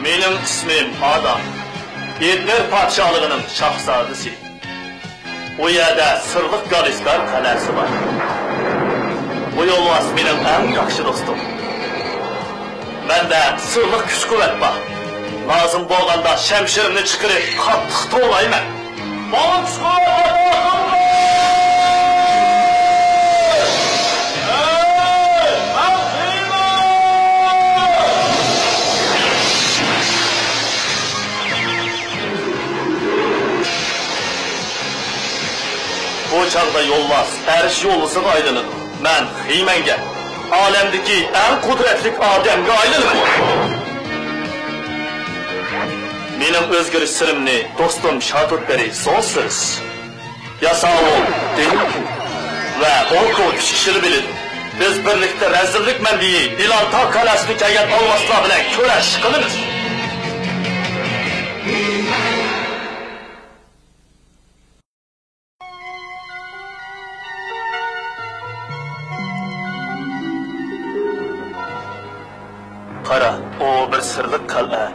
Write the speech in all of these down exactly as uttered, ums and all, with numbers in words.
مېنىڭ ئىسمىم ئادام. ئېدىر پادىشاھلىقىنىڭ شاھزادىسى. ئۇ يەردە سىرلىق گالىسكار قەلئەسى بار. بۇ يولۋاس مېنىڭ ئەڭ ياخشى دوستۇم. مەندە سىرلىق كۈچ-قۇۋۋەت بار. لازىم بولغاندا شەمشىرىمنى چىقىرىپ قاتتىق توۋلايمەن. ماڭا چىقىڭ! بۇ چاغدا يولۋاس ئەرش يولۋىسىغا ئايلىنىدۇ. مەن خىمەنگە، ئالەمدىكى ئەڭ قۇدرەتلىك ئادەمگە ئايلىنىمەن. مېنىڭ ئۆزگىرىش سىرىمنى دوستۇم شاتۇتبېرى سونسېرس، ياساۋۇل دېنكىن ۋە ئوركو ئۈچ كىشىلا بىلىدۇ. بىز بىرلىكتە رەزىللىك مەنبىيى بىلانتا قەلئەسىدىن كەلگەن ئالۋاستىلار بىلەن كۈرەش قىلىمىز. قارا، ئۇ بىر سىرلىق قەلئە.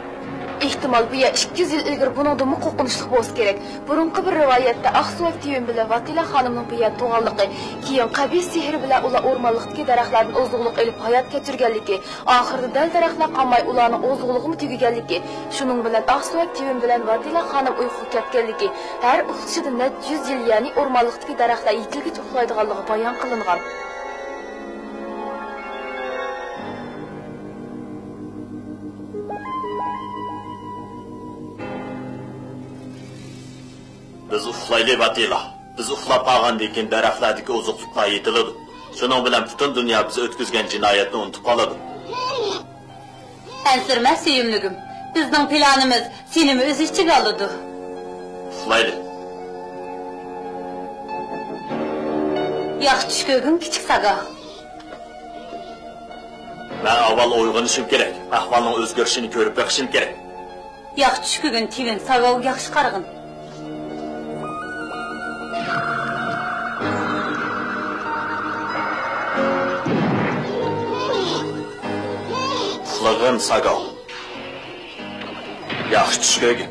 ئېھتىمال، بۇ يەر ئىككى يۈز يىل ئىلگىرى بۇنىڭدىنمۇ قورقۇنچلۇق بولسا كېرەك. بۇرۇنقى بىر رىۋايەتتە ئاقسۆڭەك تىۋىن بىلەن ۋاتىلە خانىمنىڭ بۇ يەردە تۇغانلىقى، كېيىن قەبىھ سېھرى بىلەن ئۇلار ئورمانلىقتىكى دەرەخلەردىن ئوزۇقلۇق ئېلىپ ھايات كەچۈرگەنلىكى، ئاخىرىدا دەل دەرەخلەر قالماي ئۇلارنىڭ ئوزۇقلۇقىمۇ تۈگىگەنلىكى، شۇنىڭ بىلەن ئاقسۆڭەك تىۋىن بىلەن ۋاتىلە خانىم ئۇيقۇغا كەتكەنلىكى، ھەر ئۇخلىشىدا نەچچە يۈز يىل، يەنى ئورمانلىقتىكى دەرەخلەر يېتىلگىچە ئۇخلايدىغانلىقى بايان قىلىنغان. بىز ئۇخلايلى، ۋاتىلا. بىز ئۇخلاپ قالغاندىن كېيىن دەرەخلەردىكى ئوزۇقلۇقلار يېتىلىدۇ. شۇنىڭ بىلەن پۈتۈن دۇنيا بىز ئۆتكۈزگەن جىنايەتنى ئۇنتۇپ قالىدۇ. ئەنسىرىمە، سۆيۈملۈكۈم. بىزنىڭ پىلانىمىز سېنىمۇ ئۆز ئىچىگە ئالىدۇ. ئۇخلايلى. ياخشى چۈش كۆرگىن، كىچىك ساگا. مەن ئاۋۋال ئويغىنىشىم كېرەك. ئەھۋالنىڭ ئۆزگىرىشىنى كۆرۈپ بېقىشىم كېرەك. ياخشى چۈش كۆرگىن، تىۋىن، ساگاغا ياخشى قارىغىن. ئۇخلىغىن، ساگاۋ. ياخشى چۈش كۆرگىن.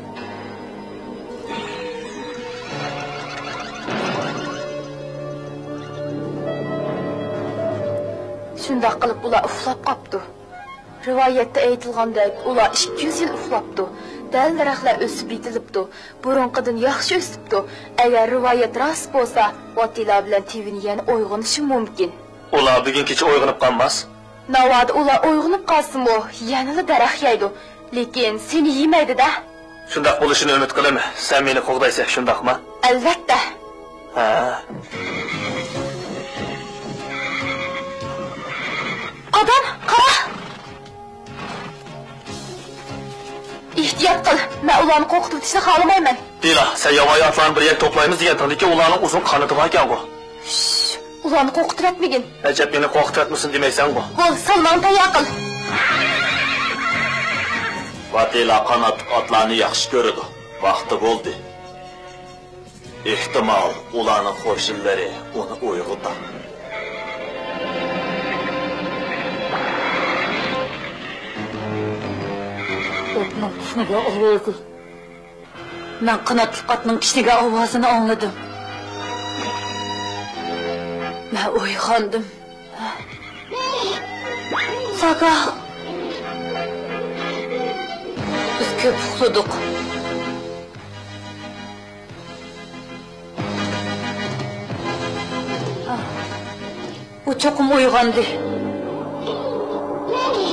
شۇنداق قىلىپ ئۇلار ئۇخلاپ قاپتۇ. رىۋايەتتە ئېيتىلغاندەك، ئۇلار ئىككى يۈز يىل ئۇخلاپتۇ. دەل دەرەخلەر ئۆسۈپ يېتىلىپتۇ. بۇرۇنقىدىن ياخشى ئۆسۈپتۇ. ئەگەر رىۋايەت راست بولسا، ۋاتىلا بىلەن تىۋىن يەنە ئويغىنىشى مۇمكىن. ئۇلار بۈگۈن كېچە ئويغىنىپ قالماس. ناۋادا ئۇلار ئويغىنىپ قالسىمۇ، يەنىلا دەرەخ يەيدۇ. لېكىن سېنى يېمەيدۇ-دە. شۇنداق بولۇشىنى ئۈمىد قىلىمەن. سەن مېنى قوغدايسەن، شۇنداقمۇ؟ ئەلۋەتتە. ھە. ئادام، قارا! ئېھتىيات قىل، مەن ئۇلارنى قورقۇتۇۋېتىشنى خالىمايمەن. دىلا، سەن ياۋايى ئاتلارنى بىر يەرگە توپلايمىز دېگەنتىڭدىكى ئۇلارنىڭ ئۇزۇن قانىتى باركەنغۇ. شش، ئۇلارنى قورقۇتۇۋەتمىگىن. ئەجەب، مېنى قورقۇتۇۋەتمىسۇن دېمەيسەنغۇ. بول، سالماڭنى تەييار قىل. ۋاتىلا قاناتلىق ئاتلارنى ياخشى كۆرىدۇ. ۋاقتى بولدى. ئېھتىمال، ئۇلارنىڭ قوشۇنلىرى ئۇنى ئويغىتار. ئوتنىڭ كىشنىگەن ئاۋازى. مەن قاناتلىق ئاتنىڭ كىشنىگەن ئاۋازىنى ئاڭلىدىم. مەن ئويغاندىم. ساكا! بىز كۆپ ئۇخلىدۇق. ئۇ چوقۇم ئويغاندى.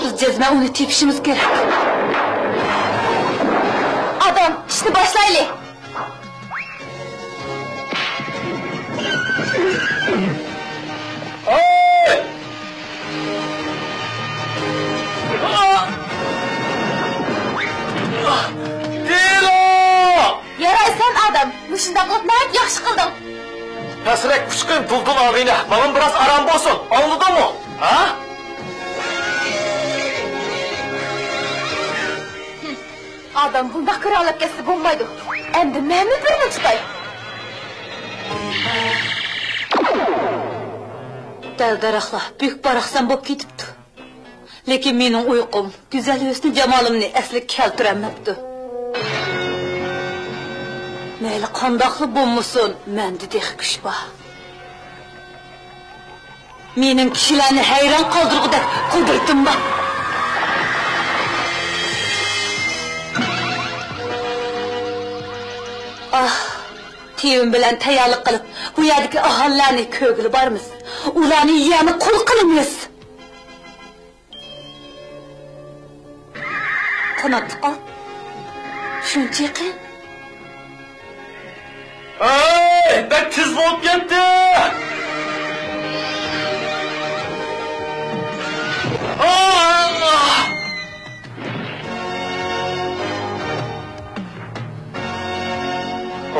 بىز جەزمەن ئۇنى تېپىشىمىز كېرەك. ئادام، ئىشنى باشلايلى! دىلا! يارايسەن ئادەم، مۇشۇنداق قىلىپ ناھايىتى ياخشى قىلدىڭ. پەسرەك ئۇچقىن دۇلدۇل ئاغىنە، ماڭا بىراز ئارام بولسۇن، ئاڭلىدىڭمۇ؟ ھە؟ ئادەم بۇنداق كۆرەڭلەپ كەتسە بولمايدۇ. ئەمدى مەنمۇ بىرنى تۇتاي. دەل دەرەخلەر بۈك باراقسان بولۇپ كېتىپتۇ. لېكىن مېنىڭ ئۇيقۇم گۈزەل ھۆسنى جامالىمنى ئەسلىگە كەلتۈرەلمەپتۇ. مەيلى قانداقلا بولمىسۇن، مەندە تېخى كۈچ بار. مېنىڭ كىشىلەرنى ھەيران قالدۇرغۇدەك قۇدرىتىم بار. ئاھ، تىۋىن بىلەن تەييارلىق قىلىپ، بۇ يەردىكى ئاھالىلەرنى كۆرگىلى بارىمىز. ئۇلارنى يەنە قۇل قىلىمىز. قاناتلىق ئات. شۇنچە يېقىن. ھەي، بەك تېز بولۇپ كەتتى!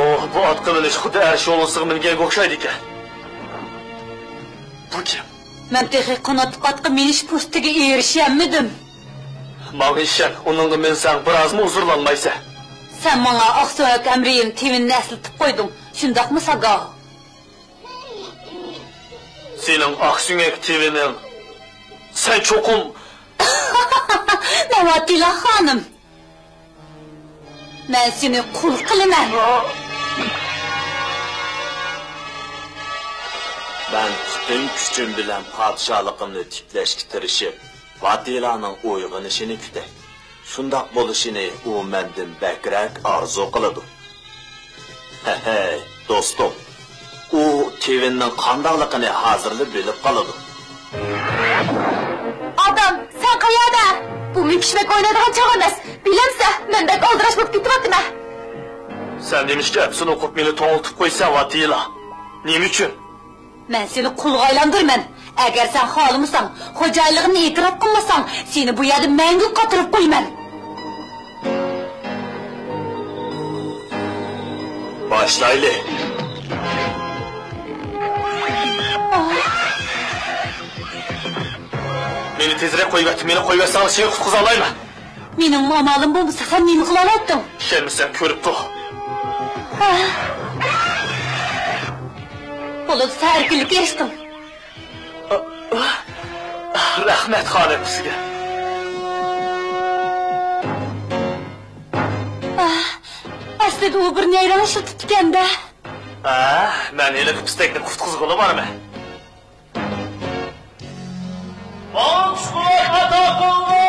ئوھ، بۇ ئاتقا مىنىش خۇددى ئەر شولىسىغا مىنگەنگە ئوخشايدىكەن. بۇ كىم؟ مەن تېخى قاناتلىق ئاتقا مىنىش پۇرسىتىگە ئېرىشەلمىدىم. ماڭا ئىشەن، ئۇنىڭغا مىنسەڭ، بىرئازمۇ ھۇزۇرلانمايسەن. سەن ماڭا ئاقسۆڭەك ھەمرىيىم تىۋىننى ئەسلىتىپ قويدۇڭ، شۇنداقمۇ، ساگاۋ؟ سېنىڭ ئاقسۆڭەك تىۋىنىڭ، سەن چوقۇم. ناۋاتىلا خانىم! مەن سېنى قۇل قىلىمەن. مەن پۈتۈن كۈچۈم بىلەن پادىشاھلىقىمنى تىكلەشكە تىرىشىپ، ۋاتىلانىڭ ئويغىنىشىنى كۈتەي. شۇنداق بولۇشىنى ئۇ مەندىن بەكرەك ئارزۇ قىلىدۇ. ھەي، دوستۇم، ئۇ تىۋىننىڭ قانداقلىقىنى ھازىرلا بىلىپ قالىدۇ. ئادام، سەن قەيەردە؟ بۇ مۈڭكۈشمەك ئوينايدىغان چاغ ئەمەس. بىلەمسە، مەن بەك ئالدىراش بولۇپ كېتىۋاتىمەن. سەن نېمىشقا ئەپسۇن ئوقۇپ مېنى توڭلىتىپ قويىسەن، ۋاتىلا؟ نېمە ئۈچۈن؟ مەن سېنى قۇلغا ئايلاندۇرىمەن. ئەگەر سەن خالىمىساڭ، خوجايىنلىقىمنى ئېتىراپ قىلمىساڭ، سېنى بۇ يەردە مەڭگۈ قاتۇرۇپ قويىمەن. باشلايلى. مېنى تېزرەك قويۇۋەت، مېنى قويۇۋەتسەڭ سېنى قۇتقۇزالايمەن. مېنىڭمۇ ئامالىم بولمىسا، سەن نېمە قىلالايتتىڭ؟ ئىشەنمىسەڭ كۆرۈپ تۇر. ھە. بولىدۇ، سەن ئەركىنلىككە ئېرىشتىڭ. رەھمەت خانىم سىزگە. ئەسلىدە ئۇ بىر نەيرەڭ ئىشلىتىپتىكەن-دە. ھە، مەن ھېلىقى پىستەكنى قۇتقۇزغىلى بارىمەن. ماڭا كۈچ-قۇۋۋەت ئاتا قىلغىن!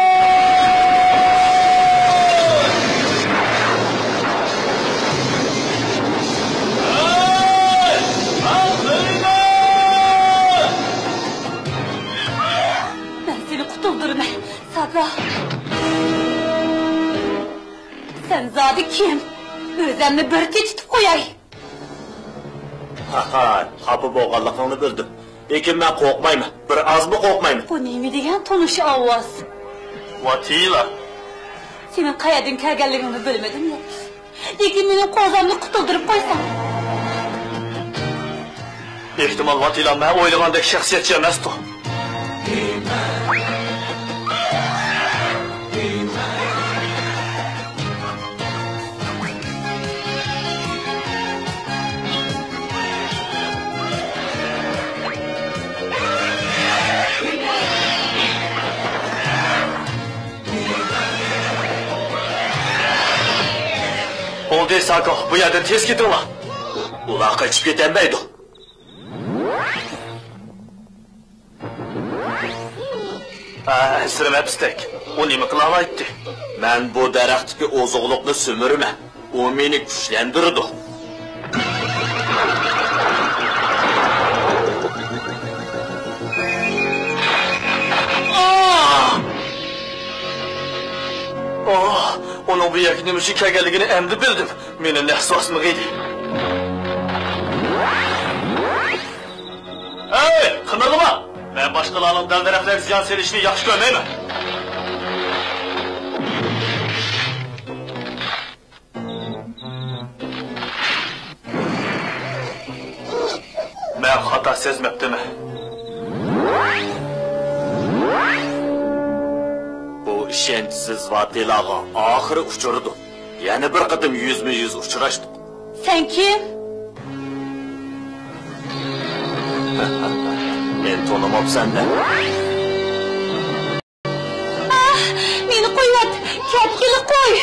ھەي، مەن بىلىمەن! مەن سېنى قۇتۇلدۇرىمەن، ساگا. سەن زادى كىم؟ ئۆزۈمنى بىر تېتىتىپ قوياي. ھاھاي، خاپا بولغانلىقىڭنى بىلدىم. لېكىن مەن قورقمايمەن، بىر ئازمۇ قورقمايمەن. بۇ نېمە دېگەن تونۇش ئاۋاز؟ ۋاتىلا. سېنىڭ قەيەردىن كەلگەنلىكىڭنى بىلمىدىم، ياخشى. لېكىن مېنىڭ قوزامنى قۇتۇلدۇرۇپ قويساڭ. ئېھتىمال، ۋاتىلا مەن ئويلىغاندەك شەخسىيەتچى ئەمەستۇ. بولدى، ساكو، بۇ يەردىن تېز كېتىڭلار. ئۇلار قېچىپ كېتەلمەيدۇ. ئەنسىرىمە، پىستەك. ئۇ نېمە قىلالايتتى؟ مەن بۇ دەرەختىكى ئوزۇقلۇقنى سۈمۈرىمەن. ئۇ مېنى كۈچلەندۈرىدۇ. ئاھ! ئاھ! ئۇنىڭ بۇ يەرگە نېمە ئۈچۈن كەلگەنلىكىنى ئەمدى بىلدىم. مېنى نەس باسمىغىيدى. ھەي، قىمىرلىما! مەن باشقىلارنىڭ دەل-دەرەخلەرگە زىيان سېلىشىنى ياخشى كۆرمەيمەن. مەن خاتا سەزمەپتىمەن. بۇ ئىشەنچسىز ۋاتىلاغا ئاخىرى ئۇچرىدۇ. يەنە بىر قېتىم يۈزمۇ يۈز ئۇچراشتۇق. سەن كىم؟ مېنى تونۇماپسەن-دە. كەتكىلى قوي!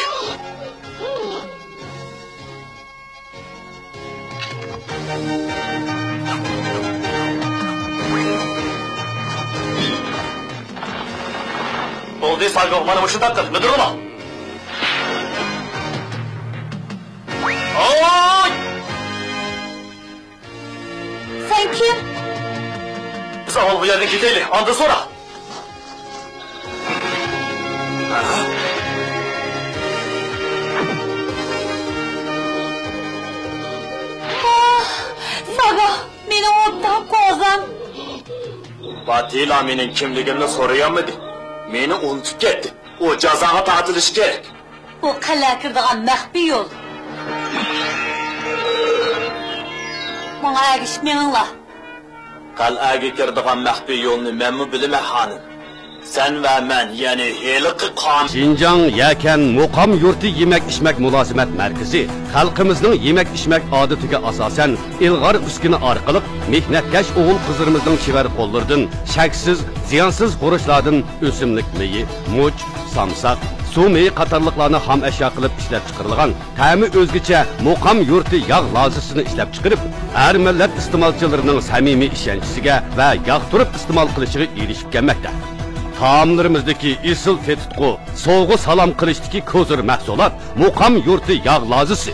بولدى، ساگو، مانا مۇشۇنداق قىل، مىدىرلىما. ئاي! سەن كىم؟ بىز ئاۋۋال بۇ يەردىن كېتەيلى، ئاندىن سورا. ئاھ، ساگا، مېنىڭ ئوبدان قوزام. ۋاتىلا مېنىڭ كىملىكىمنى سورىيالمىدى. مېنى ئۇنتۇپ كەتتى. ئۇ جازاغا تارتىلىشى كېرەك. بۇ قەلئەگە كىرىدىغان مەخپىي يول. ماڭا ئەگىشىپ مېڭىڭلار. قەلئەگە كىرىدىغان مەخپىي يولنى مەنمۇ بىلىمەن، خانىم. سەن ۋە مەن، يەنى ھېلىقى قان. شىنجاڭ يەكەن مۇقام يۇرتى يېمەك-ئىچمەك مۇلازىمەت مەركىزى خەلقىمىزنىڭ يېمەك-ئىچمەك ئادىتىگە ئاساسەن، ئىلغار ئۈسكۈنە ئارقىلىق مېھنەتكەش ئوغۇل-قىزلىرىمىزنىڭ چېۋەر قوللىرىدىن شەكسىز، زىيانسىز خۇرۇچلاردىن ئۆسۈملۈك مېيى، مۇچ، سامساق، سۇ مېيى قاتارلىقلارنى خام ئەشيا قىلىپ ئىشلەپچىقىرىدىغان تەمى ئۆزگىچە مۇقام يۇرتى ياغ لازىسىنى ئىشلەپچىقىرىپ، ھەر مىللەت ئىستېمالچىلىرىنىڭ سەمىمىي ئىشەنچىسىگە ۋە ياقتۇرۇپ ئىستېمال قىلىشىغا ئېرىشىپ كەلمەكتە. تائاملىرىمىزدىكى ئېسىل تېتىتقۇ، سوۋغا-سالام قىلىشتىكى كوزىر مەھسۇلات مۇقام يۇرتى ياغ لازىسى.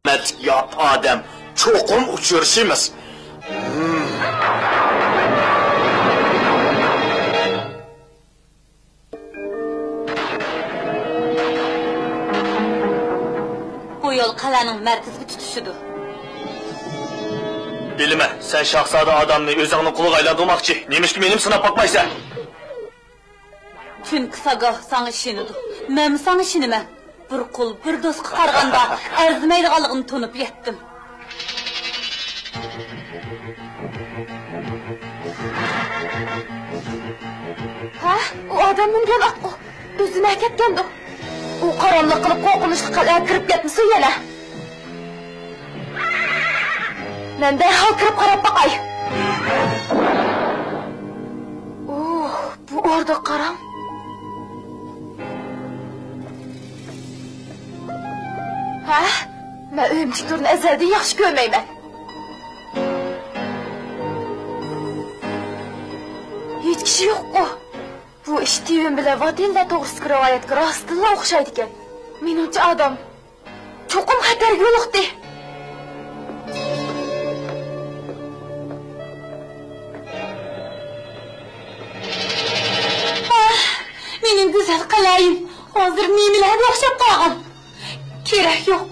ھۆرمەتلىك يات ئادەم، چوقۇم ئۇچرىشىمىز. بۇ يول قەلئەنىڭ مەركىزىگە تۇتىشىدۇ. بىلىمەن، سەن شاھزادە ئادامنى ئۆزۈڭنىڭ قۇلىغا ئايلاندۇرماقچى. نېمىشقا مېنىمۇ سىناپ باقمايسەن؟ چۈنكى ساگا ساڭا ئىشىنىدۇ. مەنمۇ ساڭا ئىشىنىمەن. بىر قۇل، بىر دوستقا قارىغاندا ئەرزىمەيدىغانلىقىنى تونۇپ يەتتىم. ھە؟ ئۇ ئادەم مىنگەن ئاتقۇ. ئۆزى نە كەتكەندۇ؟ ئۇ قاراملىق قىلىپ قورقۇنچلۇق قەلئەگە كىرىپ كەتمىسۇن يەنە. مەن دەرھال كىرىپ قاراپ باقاي. ئوھ، بۇ ئوردا قاراڭ. ھە؟ مەن ئۆمۈچۈك تورىنى ئەزەلدىن ياخشى كۆرمەيمەن. ھېچ كىشى يوققۇ. بۇ ئىش تىۋىن بىلەن ۋاتىللا توغرىسىدىكى رىۋايەتكە راستتىنلا ئوخشايدىكەن. مېنىڭچە ئادەم چوقۇم خەتەرگە يولۇقتى. ئاھ، مېنىڭ گۈزەل قەلئەيىم ھازىر مېمىلەرگە ئوخشاپ قالغان. كېرەك يوق،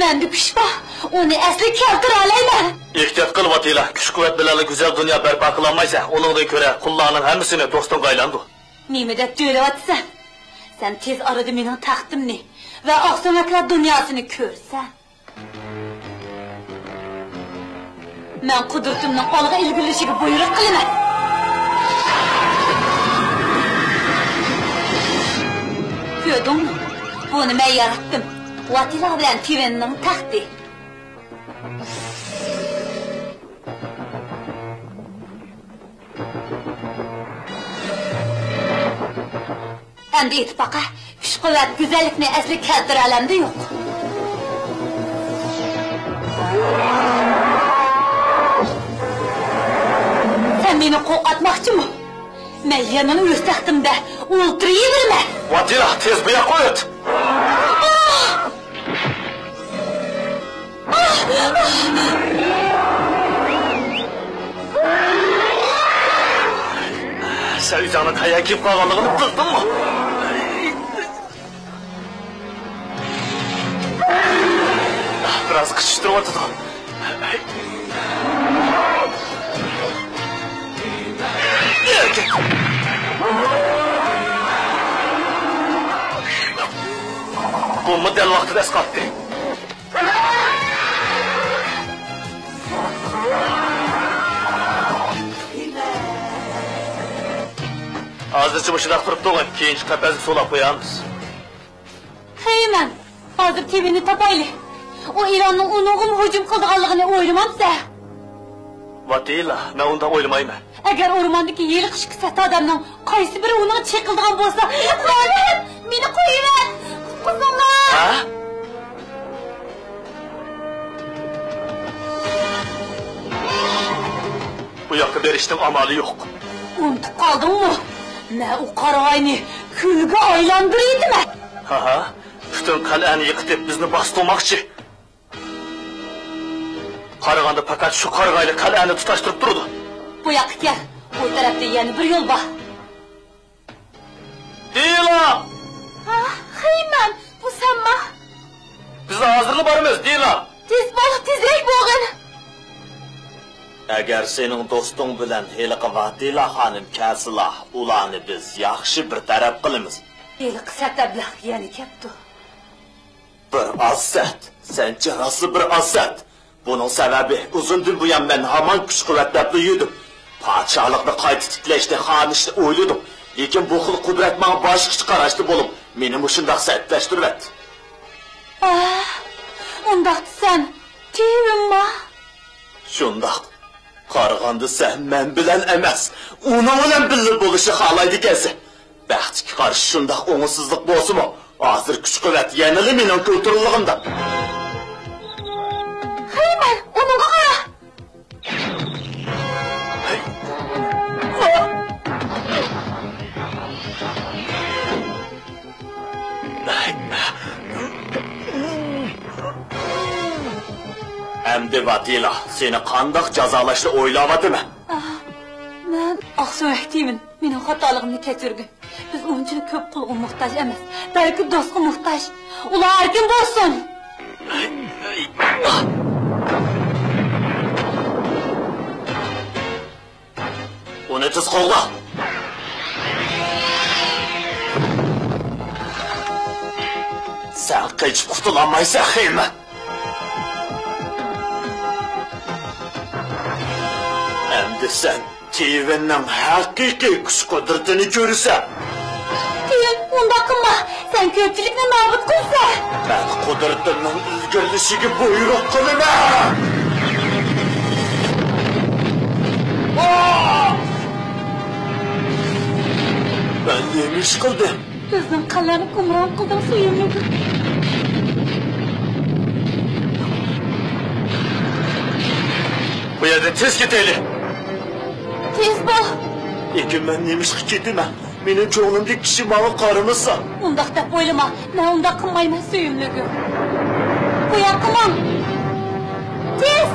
مەندە كۈچ بار، ئۇنى ئەسلىگە كەلتۈرەلەيمەن. ئېھتىيات قىل، ۋاتىلا، كۈچ-قۇۋۋەت بىلەنلا گۈزەل دۇنيا بەرپا قىلالمايسەن، ئۇنىڭدىن كۆرە قۇللارنىڭ ھەممىسىنى دوستۇڭغا ئايلاندۇر. نېمە دەپ جۆيلەۋاتىسەن؟ سەن تېز ئارىدا مېنىڭ تەختىمنى ۋە ئاقسۆڭەكلەر دۇنياسىنى كۆرىسەن. مەن قۇدرىتىمنىڭ ئالغا ئىلگىرىلىشىگە بۇيرۇق قىلىمەن. كۆردۈڭمۇ؟ بۇنى مەن ياراتتىم. ۋاتىلا بىلەن تىۋىننىڭ تەختى. ئەمدى ئېيتىپ باقە، كۈچ-قۇۋۋەت، گۈزەللىكنى ئەسلىگە كەلتۈرەلەمدۇ يوق؟ سەن مېنى قورقۇتماقچىمۇ؟ مەن يەنىلا ئۆز تەختىمدە ئولتۇرۇۋېرىمەن. ۋاتىلا، تېز بۇ ياققا ئۆت! سەن ئۆزۈڭنىڭ قەيەرگە كېلىپ قالغانلىقىنى بىلدىڭمۇ؟ بىراز قىچىشتۇرۇۋاتىدۇ. بۇمۇ دەل ۋاقتىدا ئەسقاتتى. ھازىرچە مۇشۇنداق تۇرۇپ تۇرغىن، كېيىنچە قەپەسنى سولاپ قويارمىز. ھەي مەن، ھازىر تىۋىننى تاپايلى. ئۇ ئىلاننىڭ ئۇنىڭغىمۇ ھۇجۇم قىلىدىغانلىقىنى ئويلىمامسەن؟ ۋاتىلا، مەن ئۇنداق ئويلىمايمەن. ئەگەر ئورماندىكى ھېلىقى ئىككى سەت ئادەمنىڭ قايسى بىرى ئۇنىڭغا چېقىلىدىغان بولسا، مەن، مېنى قويۇۋەت! قۇتقۇزۇڭلار! ھە؟ بۇ ياققا بېرىشنىڭ ئامالى يوق. ئۇنتۇپ قالدىڭمۇ؟ مەن ئۇ قارىغاينى كۈلگە ئايلاندۇرۇۋېتىمەن! ھاھا، پۈتۈن قەلئەنى يىقىتىپ، بىزنى باستۇرماقچى. قارىغاندا پەقەت شۇ قارىغايلا قەلئەنى تۇتاشتۇرۇپ تۇرىدۇ. بۇ ياققا كەل، ئۇ تەرەپتە يەنە بىر يول بار. دىلا! ھا، خېيمەن، بۇ سەنما؟ بىز ھازىرلا بارىمىز، دىلا! تېز بول، تېزرەك بولغىن! ئەگەر سېنىڭ دوستۇڭ بىلەن ھېلىقى ۋاتىلا خانىم كەلسىلا، ئۇلارنى بىز ياخشى بىر تەرەپ قىلىمىز. ھېلىقى سەت ئەبلەخ يەنە كەپتۇ. بىر ئاز سەت، سەنچە راستلا بىر ئاز سەت. بۇنىڭ سەۋەبى، ئۇزۇندىن بۇيان مەن ھامان كۈچ-قۇۋۋەت دەپلا يۈردۈم. پادىشاھلىقنى قايتا تىكلەشنى، خانىشنى ئويلىدىم. لېكىن بۇ خىل قۇدرەت ماڭا باشقىچە قاراشتا بولۇپ، مېنى مۇشۇنداق سەتلەشتۈرۈۋەتتى. ئاھ، ئۇنداق دېسەم، تېۋىمما؟ شۇنداق. قارىغاندا سەن مەن بىلەن ئەمەس، ئۇنىڭ بىلەن بىللە بولۇشنى خالايدىكەنسەن. بەختكە قارشى شۇنداق ئوڭۇشسىزلىق بولسىمۇ، ھازىر كۈچ-قۇۋۋەت يەنىلا مېنىڭ كونتروللۇقۇمدا. خېيمەن، ئۇنىڭغا قارا! ئەمدى ۋاتىلا، سېنى قانداق جازالاشنى ئويلاۋاتىمەن. ئاھ، مەن ئاقسۆڭەك تېۋىن. مېنىڭ خاتالىقىمنى كەچۈرگىن. بىز ئۇنچىلىك كۆپ قۇلغا موھتاج ئەمەس، بەلكى دوستقا موھتاج. ئۇلار ئەركىن بولسۇن! ئۇنى تېز قوغلا! سەن قېچىپ قۇتۇلالمايسەن، خېيمەن! ئەمدى سەن تېۋىننىڭ ھەقىقىي كۈچ-قۇدرىتىنى كۆرىسەن. تېۋىن، ئۇنداق قىلما! سەن كۆپچىلىكنى نابۇت قىلىسەن! مەن قۇدرىتىمنىڭ ئىلگىرىلىشىگە بۇيرۇق قىلىمەن! ئاھ! مەن نېمە ئىش قىلدىم؟ بىزنىڭ قەلئەنى گۇمران قىلدىڭ، سۆيۈملۈك. بۇ يەردىن تېز كېتەيلى! تېز بول! لېكىن مەن نېمىشقا كېتىمەن؟ مېنىڭ كۆڭلۈمدىكى كىشى ماڭا قارىمىسا. ئۇنداق دەپ ئويلىما، مەن ئۇنداق قىلمايمەن، سۆيۈملۈكۈم. بۇ ياققا ماڭ! تېز!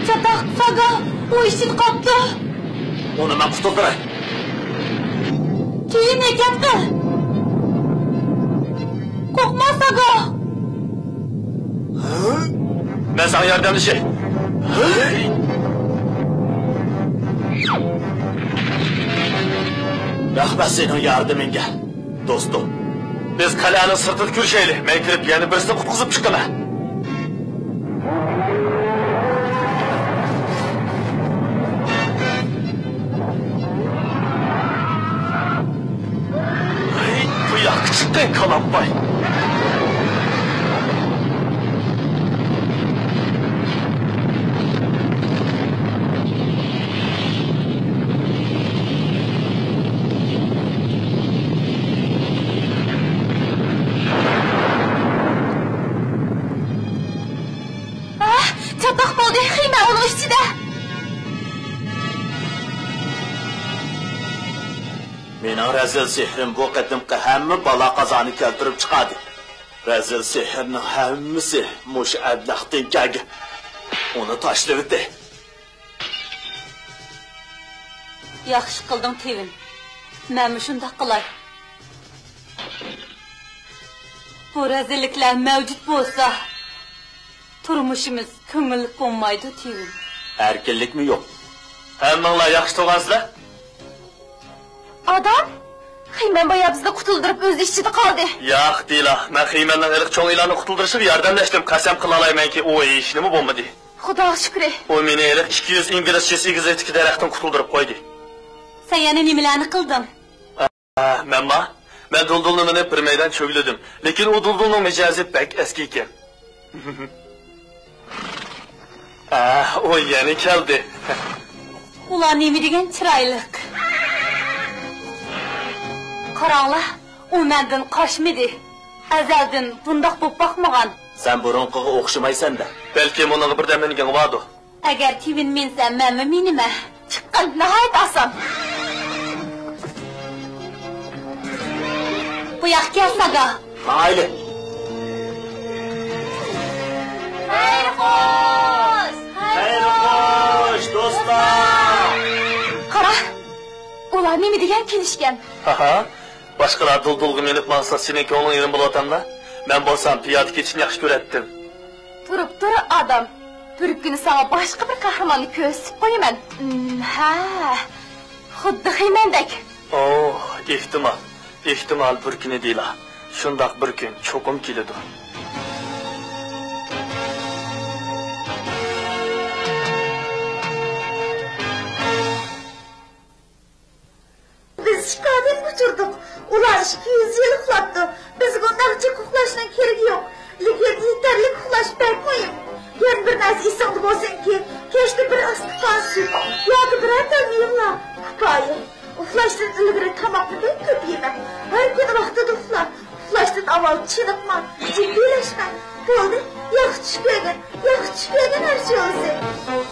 چاتاق، ساگا، ئۇ ئىچىدە قاپتۇ. ئۇنى مەن قۇتۇلدۇراي. كېيىن ھەرىكەت قىل. قورقما، ساگا. مەن ساڭا ياردەملىشەي. رەھمەت سېنىڭ ياردىمىڭگە، دوستۇم. بىز قەلئەنىڭ سىرتىدا كۆرۈشەيلى. مەن كىرىپ يەنە بىرسىنى قۇتقۇزۇپ چىقىمەن. ھەي، بۇ ياققا چىققىن، كالامباي! ئاھ، چاتاق بولدى، خېيمەن ئۇنىڭ ئىچىدە. مېنىڭ رەزىل سېھرىم بۇ قېتىمقى ھەممە بالا-قازانى كەلتۈرۈپ چىقاردى. رەزىل سېھرىنىڭ ھەممىسى مۇشۇ ئەبلەختىن كەلگەن. ئۇنى تاشلىۋېتەي. ياخشى قىلدىڭ، تېۋىن. مەنمۇ شۇنداق قىلاي. بۇ رەزىللىكلەر مەۋجۇت بولسا، تۇرمۇشىمىز كۆڭۈللۈك بولمايدۇ، تېۋىن. ئەركىنلىكمۇ يوق. ھەممىڭلار ياخشى تۇرغانسىلەر؟ ئادام؟ خېيمەن بايا بىزنى قۇتۇلدۇرۇپ، ئۆزى ئىچىدە قالدى. ياق، دىلا، مەن خېيمەننىڭ ھېلىقى چوڭ يىلاننى قۇتۇلدۇرۇشىغا ياردەملەشتىم. قەسەم قىلالايمەنكى، ئۇ ھېچنېمە بولمىدى. خۇداغا شۈكرى. ئۇ مېنى ھېلىقى ئىككى يۈز ئىنگلىز چېسى ئېگىزلىكتىكى دەرەختىن قۇتۇلدۇرۇپ قويدى. سەن يەنە نېمىلەرنى قىلدىڭ؟ ئە، مەنما؟ مەن دۇلدۇلنى مىنىپ بىر مەيدان چۆگىلىدىم، لېكىن ئۇ دۇلدۇلنىڭ مىجەزى بەك ئەسكى ئىكەن. ئە، ئۇ يەنە كەلدى. ئۇلار نېمە دېگەن چىرايلىق. قاراڭلار، ئۇ مەندىن قاچمىدى. ئەزەلدىن بۇنداق بولۇپ باقمىغان. سەن بۇرۇنقىغا ئوخشىمايسەن-دە. بەلكىم ئۇنىڭغا بىردەم مىنگىن بارىدۇ. ئەگەر تىۋىن مىنسە، مەنمۇ مىنىمەن. چىققىن، ناھايىتى ئاسان. بۇ ياققا كەل، ساگا. ماڭايلى. خەير خوش! خەير خوش، دوستلار! قارا، ئۇلار نېمە دېگەن كېلىشكەن. ھاھا، باشقىلار دۇلدۇلغا مىنىپ ماڭسا، سېنىڭ كۆڭلۈڭ يېرىم بولۇۋاتامدا؟ مەن بولسام پىيادە كېتىشنى ياخشى كۆرەتتىم. تۇرۇپ تۇر، ئادەم. بىر كۈنى ساڭا باشقا بىر قەھرىماننى كۆرسىتىپ قويىمەن. ئىم، ھە، خۇددى خىمەندەك. ئوھ، ئېھتىمال، ئېھتىمال بىر كۈنى دېلا. شۇنداق بىر كۈن چوقۇم كېلىدۇ. بىز ئىككى ئادەم ئۇچۇردۇق. ئۇلار ئىككى يۈز يىل ئۇخلاپتۇ. بىزگە ئۇنداق جىق ئۇخلاشنىڭ كېرىكى يوق. لېكىن يېتەرلىك ئۇخلاش بەك مۇھىم. يەنە بىر نەرسە ئېسىڭدە بولسۇنكى، كەچتە بىر ئاستىخان سۈت ياكى بىرەر تال مېۋىلەر كۇپايە. ئۇخلاشتىن ئىلگىرى تاماقنى بەك كۆپ يېمە. ھەر كۈنى ۋاقتىدا ئۇخلا. ئۇخلاشتىن ئاۋۋال چېنىقما، جىددىيلەشمە. بولدى، ياخشى چۈش كۆرگىن، ياخشى چۈش كۆرگىن، ھەر شۇ بولسۇن.